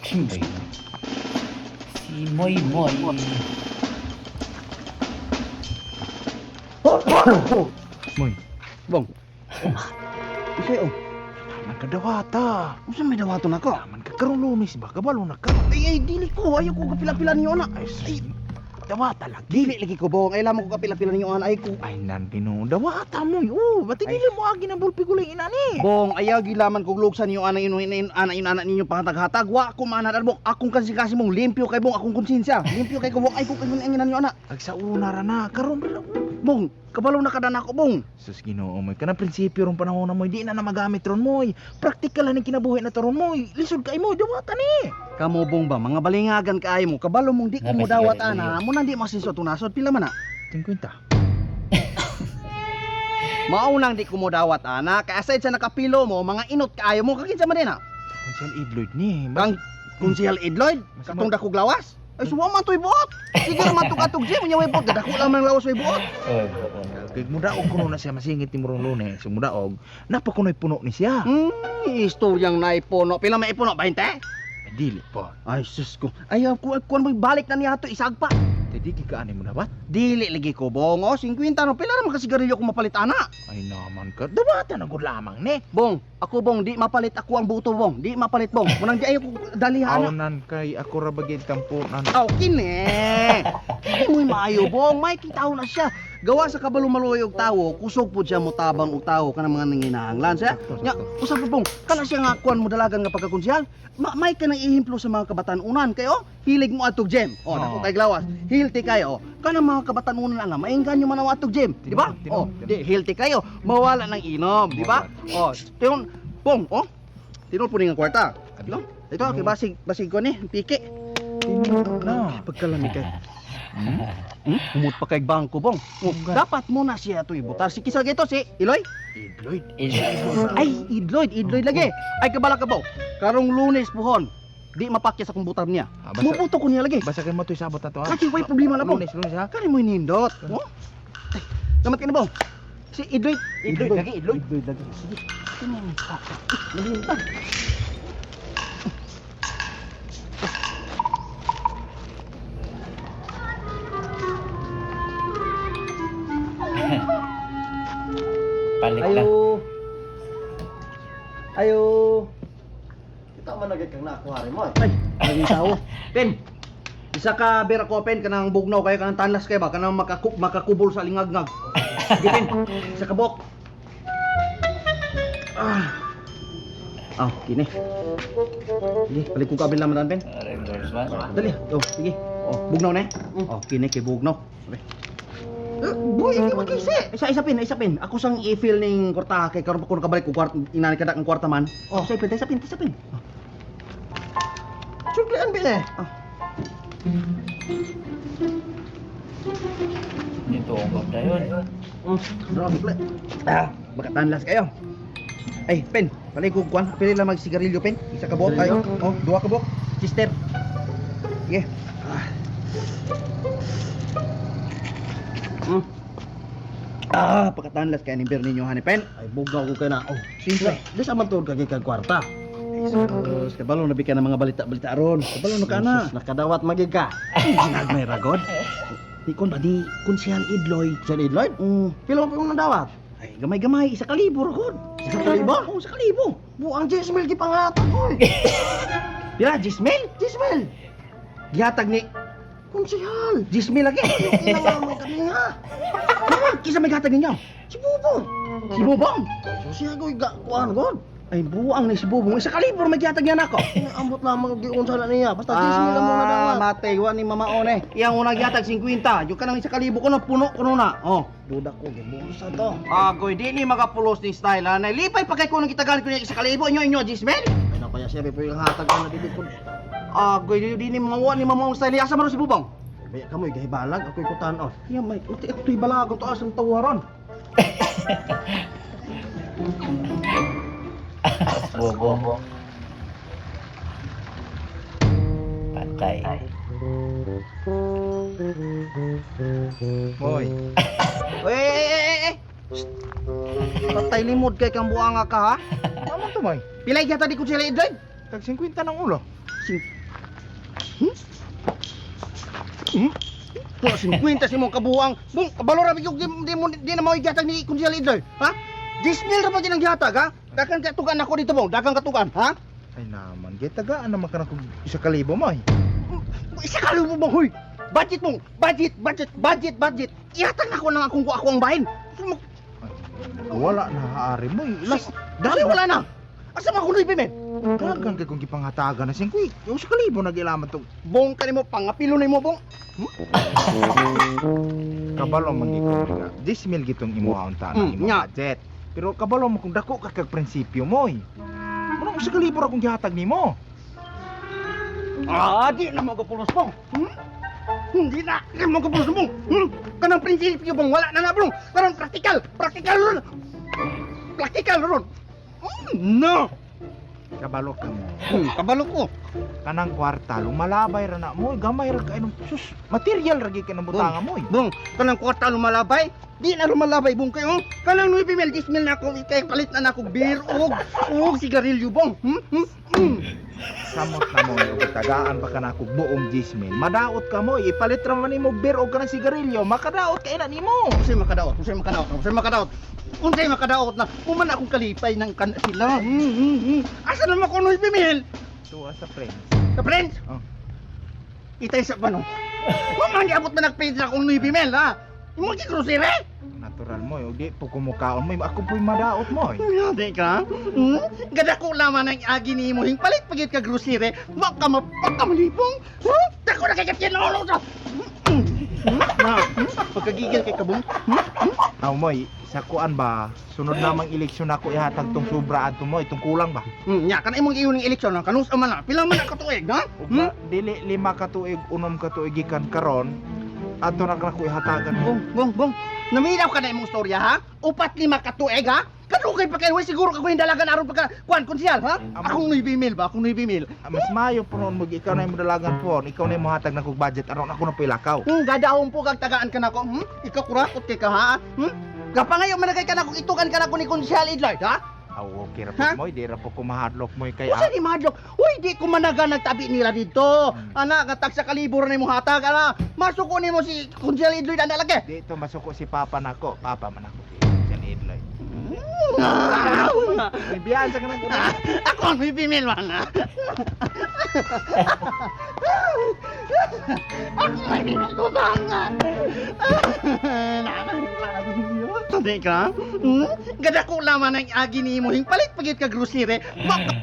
Kim ba yun? Si Moy Moy. Moy, Bong. Isay oh. man ka dawata. Unsa may dawaton ako? Man ka karong Lunes ba kabalo na ka. Ay, ay, dili ko. Ayaw ko kapila-pila ninyo, anak. Ay, sus, dawata lagi. Dili lagi ko, Bong. Ay, lamang ko kapila-pila ninyo, anak. Ay, ko. Ay nan Ginoo, dawata mo. Oh, ba't Ay. dili mo agi ng bulpi gulay inani? Bong, ayaw gilaman kog luksan ninyo, anak, inyo, inyo, anak, inyo, anak ninyo pangatag-hatag. Wa ko maanad, Bong. Akong kasi mong limpyo kay Bong. Akong konsensya. Limpyo kay ko, Bong. Ay, ko kayo ang ninyo, anak. Ag sa una ra na karon ra. Bong, kabalo na kada nako, Bong. Sus Ginoo moy, kanang prinsipyo rong panahon na moy, di na na magamit ron moy. Praktikal na ning kinabuhi na to ron moy. Lisod kay mo, dawata ni. Kamo, Bong ba, mga balingagan kaayo mo. Kabalo mong di ko Nga, mo dawat, sigarilyo. ana. Mo nang di masinso tunasod. Pila man na? 50. Maunang di ko mo dawat, ana. Kaya aside sa nakapilo mo, mga inot kaayo mo. Kakinsa man din, ah. Konsel Idloid ni. Kang Konsehal Edloyd, katong dakog lawas. Ay suwa man to'y buot. Sige ra man tong atog gym, nya way buot, gadako lang man lawas way buot. Oy, buo. Kay mudaog kuno na siya masingit ni Murong Lunes, so mudaog, napakunoy puno ni siya. Istoryang naipuno. Pila may ipuno? 20? Ay, dili po. Ay sus ko. Ay ku kuan mo balik na niya ato isagpa. Te di ka ani mo dapat. Dili lagi ko bong. Oh, 50 no. Pila ra man ka sigarilyo kung mapalit ana. Ay naman ka, dawata na gud lamang ni. Bong, ako bong di mapalit ako ang buto bong. Di mapalit bong. Munang di ayo ko dalihan. Awnan kay ako ra bagay tampunan. Aw, kini. Kini mo'y maayo, bong. May kitaw na siya. Gawa sa kabalumaloy og tawo, kusog po siya motabang og tawo kanang mga nanginahanglan siya. Nya, usab po bong, kana siya nga kuan mo dalagan nga pagkakonsehal. Ma may ka nang ihimplo sa mga kabatanunan kayo. Hilig mo atog gym. Oh, dako kay glawas. Healthy kayo. Kanang mga kabatanunan nga mainggan man ang atog gym, di ba? Tinuod, Oh, tinuod. di healthy kayo. Mawala ng inom, di ba? Oh, tiyon, bong, oh. Tinuod po ni nga kwarta. Abi. No? Ito, kay basig basig ko ni, piki. Tinuod na. Pagkalamig kay. Humot pa kay bangko bong. Oh, dapat mo na siya ito ibutar. Si kisal gito si Iloy. Idloid. Ay, Idloy, Idloy lagi. Ay kabala ka bo. Karong Lunes puhon. Di mapakya sa komputer niya. Ah, basta- Mubuto ko niya lagi. Basta kay mo to'y sabot na to ha. Kasi way problema na bong. Lunes, Lunes ha. Kani mo nindot. Oh. Ay, damat ka na bong. Si Idloy. Idloy lagi, Idloy. Idloy lagi. Sige. Kini mo. Ah, Malintag. Palit lang. Ayo. Ayo. Kita man lagi kang nakuha rin mo eh. Ay, naging tao. Pen, isa ka bera ko, Pen, kanang bugnaw kayo, kanang tanlas kayo ba? Kanang makakubol sa lingagngag. Sige, Pen, isa ka bok. Ah. Ah, kini. Sige, balik ko kabil naman, Pen. Reimbursement. Dali. Oh, sige. Oh, bugnaw na eh. Oh, kini kay bugnaw. Sabi. Eh, boy, hindi makisi. Isa isa pin, isa pin. Ako sang i-feel ning kwarta kay karon pa ko nakabalik ko kwarta inani kada ang kwarta man. Oh, isa pin, isa pin, isa pin. Oh. Suklian bin eh. Ah. Dito ang na yun. Grabe pala. Ah, baka tanlas kayo. Ay, pen, palay ko kuan. Pili lang magsigarilyo, pen. Isa ka buok kayo. Oh, duha ka buok. Sister. Sige. Ah. Ah, pagkatanlas kayo ni beer ninyo, hani, pen. Ay bugnaw ko kay na. Oh, Simple. di sa man tuod kag kag kwarta. Ay, sus, kabalo na ka ng mga balita-balita aron. Kabalo na ka na. Sus, nakadawat magig ka. Ay, ginagmay ragod. Di kon ba di konsehal Idloy. Sir Idloy? Pila mo pa nadawat? Ay, gamay-gamay, 1,000 ragod. 1,000? Oo, 1,000. Buang 10,000 gi pangatag oy. Pila, 10,000? 10,000. Gihatag ni Konsehal. 10,000 lagi. Ina nga mo kaniya. Ah, kisa may gihatag ninyo? Si Bubong. Si Bubong. So siya ko ga kuan god. Ay, buang ni si Bubong. 1,000 may gihatag niya nako. Ambot lamang giunsa na niya. Basta 10,000 lang mo nadawat. Matay, wa ni Mama One. Iyang unang gihatag 50. Yung kanang 1,000 ko no, puno kuno na. Oh. Duda ko gibulsa to. Agoy, di ni makapulos ni style ha. Lipay pa kay kuno gitagan ko niya 1,000 inyo inyo 10,000. Ay na kaya siya po yung hatag na dili ko. Agoy, di ni mga ni Mama One style. Asa man si Bubong? Baya kamoy gahibalag ako'y kutan oh. Ya may, mati ako to'y balagon to asang tawaran. Bobo. Patay. Moy. Eh, eh, eh, eh, eh. Shh. Patay limod kay kang buanga ka ha. Tama to moy. Pilay gyata di ko sila idloy. Tag 50 ng ulo. Hmm? Hmm? Wala 50 sa imong kabuang. Bong, kabalo ra di, di, mo di na mo igatag ni Kunsihal Idloy, ha? 10,000 ra pa din ang gihatag, ha? Dakan katugan ako dito, bong. Dakan katugan, ha? Ay naman, gitagaan naman ka na kung 1,000 mo eh. 1,000 bong, huy. Budget mong, budget, budget, budget, budget. Ihatag na ako ng akong ako ang bahin. Wala na haari mo eh. Last, Dali wala na. Asa man kunoy men? Dagan kay kung gipanghatagan na 5. 1,000 nagilaman tong Bong kanimo pangapilo nimo, bong. Kabalo man gid ko nga. 10,000 gitong imuha unta na imong Nya. budget. Pero kabalo mo kung dako ka kag prinsipyo mo eh. Muna 1,000 ra kung gihatag nimo. Ah, di na mo gapulos, bong. Hmm? Hindi na, di mo gapulos, bong. Hmm? Kanang prinsipyo, bong, wala na na, bong. Kanang praktikal, praktikal ron. Praktikal ron. No. Kabalo ka mo. Kabalo ko. Kanang kwarta lumalabay ra na mo, eh. Gamay ra kay sus, material ra gyud kay nang butanga mo eh. Bong, kanang kwarta lumalabay. Di na lumalabay, bong, kayo. Kanang 9 mil, 10 mil na ako, kay palit na nako beer og og sigarilyo, bong. Hmm? Hmm? Hmm. Samot na mo eh, og tagaan pa ka na kog buong 10,000. Madaot ka mo, eh. Ipalit ra man nimo beer og kanang sigarilyo, makadaot kay na nimo. Unsay makadaot, unsay makadaot, unsay makadaot. Unsay makadaot na human akong kalipay ng kan sila. Asa naman ko 9 mil? Tuwa sa friends. Ka friends? Oh. Itay sa pano. Human giabot man nagpaint na akong 9 mil, ha? Imo gi grocery? Natural mo, eh. Og di po kumukaon mo, eh. Ako po'y madaot mo. Eh. Hindi ka? Hmm? Gadako laman ang agi ni mo hing palit pagit ka grocery. Wa ka mapakamlipong. Huh? Dako na kay kapyan ulo sa. Hmm? Na, Pagkagigil kay kabong. Hmm? Aw moy, sa kuan ba, sunod namang eleksyon ako ihatag tong sobra adto mo, itong kulang ba? Nya kana imong giyon ng eleksyon ha? Kanus man na. Pila man na katuig, ha? Ug ba, dili 5 ka tuig, 6 ka tuig gikan karon, adto na ko ihatagan mo. Bong, bong, bong. Naminaw ka na imong storya, ha? 4-5 ka tuig, ha? Kadugay pa kayo, siguro ka ko yung dalagan aron pagka kuan konsyal, ha? Amo. Akong 9 mil ba? Akong 9 mil. Ah, mas maayo po noon mag ikaw na imong dalagan po, ikaw na imong hatag na kog budget aron ako na pilakaw. Gadaong po kag tagaan ka nako. Hmm? Ikaw kurakot kay ka, ha? Hmm? Kapangayo man kay ka nako itukan ka nako ni konsyal Idlard, ha? Aw, okay ra Ha? po mo, di ra po kumahadlok mo kay Usa ni madlok. Uy, di ko managa nagtabi nila dito. Ana, katag sa kalibor na imong hatag, ana. Masuko nimo si konsyal Idlard ana lagi. Dito masuko si papa nako, papa man ako. Yan idloy. May biyan sa kanang Ako ang may mil man. Ha? Ako may mil ko bang. Hindi ka? Hmm? Gadako laman ang agi ni mo hing palit pagit ka grocery. Baka